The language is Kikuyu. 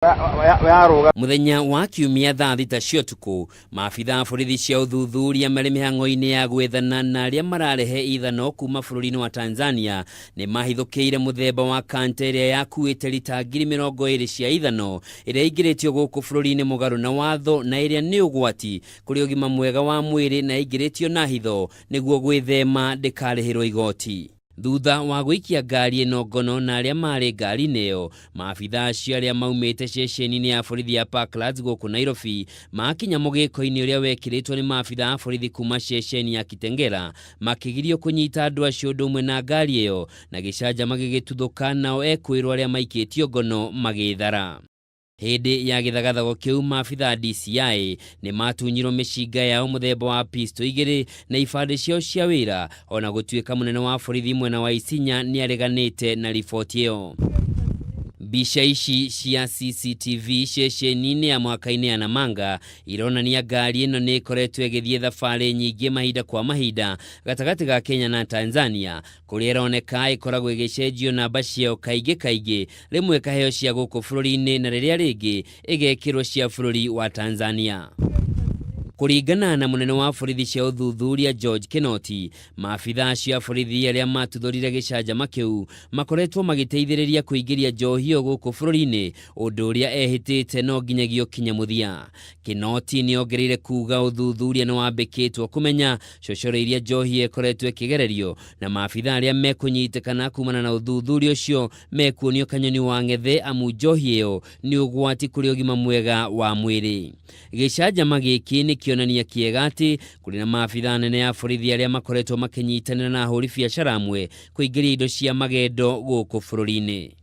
Yarũga. Mũthenya wa Kiumia thaa 6 cia ũtukũ, maabitha a borithi cia ũthuthuria marĩ mĩhang'o-inĩ ya gwethana na arĩa mararehe ithano kuma bũrũri-inĩ wa Tanzania nĩ mahithũkĩire mũthemba wa kanta ĩrĩa yakuĩte rita 20,000 cia ithano ĩrĩa ĩingĩrĩtio gũkũ bũrũri-inĩ mũgarũ na watho na ĩrĩa nĩ ũgwati kũrĩ ũgima mwega wa mwĩrĩ na ĩingĩrĩtio na hitho nĩguo gwĩthema ndĩkarĩhĩrwo igoti. Thutha wa gũikia ngari ĩno ngono na arĩa marĩ ngari-inĩ ĩyo, maabitha acio arĩa maumĩte ceceni-inĩ ya borithi ya Parklands gũkũ Nairobi makinya mũgĩko-inĩ ũrĩa wekĩrĩtwo nĩ maabitha a borithi kuma ceceni ya Kitengela makĩgirio kũnyita andũ acio ũndũ ũmwe na ngari ĩyo na gĩcanjama gĩgĩtuthũka nao ekũĩrwo arĩa maikĩtio ngono magĩthara. Hĩndĩ ya gĩthagathago kĩu maabitha a DCI nĩ matunyirwo mĩcinga yao mũthemba wa pistol igĩrĩ na ibandĩ ciao cia wĩra ona gũtuĩka mũnene wa borithi mwena wa Isinya nĩ areganĩte na riboti ĩyo. Mbica ici cia CCTV ceceni-inĩ ya mũhaka-inĩ ya Namanga ironania ngari ĩno nĩ ĩkoretwo ĩgĩthiĩ thabarĩ nyingĩ mahinda kwa mahinda gatagatĩ ga Kenya na Tanzania kũrĩa ĩroneka ĩkoragwo ĩgĩcenjio namba ciayo kaingĩ kaingĩ, rĩmwe ĩkaheo cia gũkũ bũrũri-inĩ na rĩrĩa rĩngĩ ĩgekĩrwo cia bũrũri wa Tanzania. Kũringana na mũnene wa borithi cia ũthuthuria George Kinoti, maabitha acio a borithi arĩa matuthũrire gĩcanjama kĩu makoretwo magĩteithĩrĩria kũingĩria njohi ĩyo gũkũ bũrũri-inĩ, ũndũ ũrĩa ehĩtĩte no nginyagia ũkinye mũthia. Kinoti nĩongereire kuga ũthuthuria nĩwambĩkĩtwo kũmenya cocoro iria njohi ĩkoretwo ĩkĩgererio na maabitha arĩa mekũnyitĩkana kumana na ũthuthuria ũcio mekuonio kanyoni wa ng'ethe amu njohi ĩyo nĩ ũgwati kũrĩ ũgima mwega wa mwĩrĩ. Gĩcanjama gĩkĩ nĩ kĩonania kĩega atĩ kũrĩ na maabitha anene a borithi arĩa makoretwo makĩnyitanĩra na ahũri biacara amwe kũingĩria indo cia magendo gũkũ bũrũri-inĩ.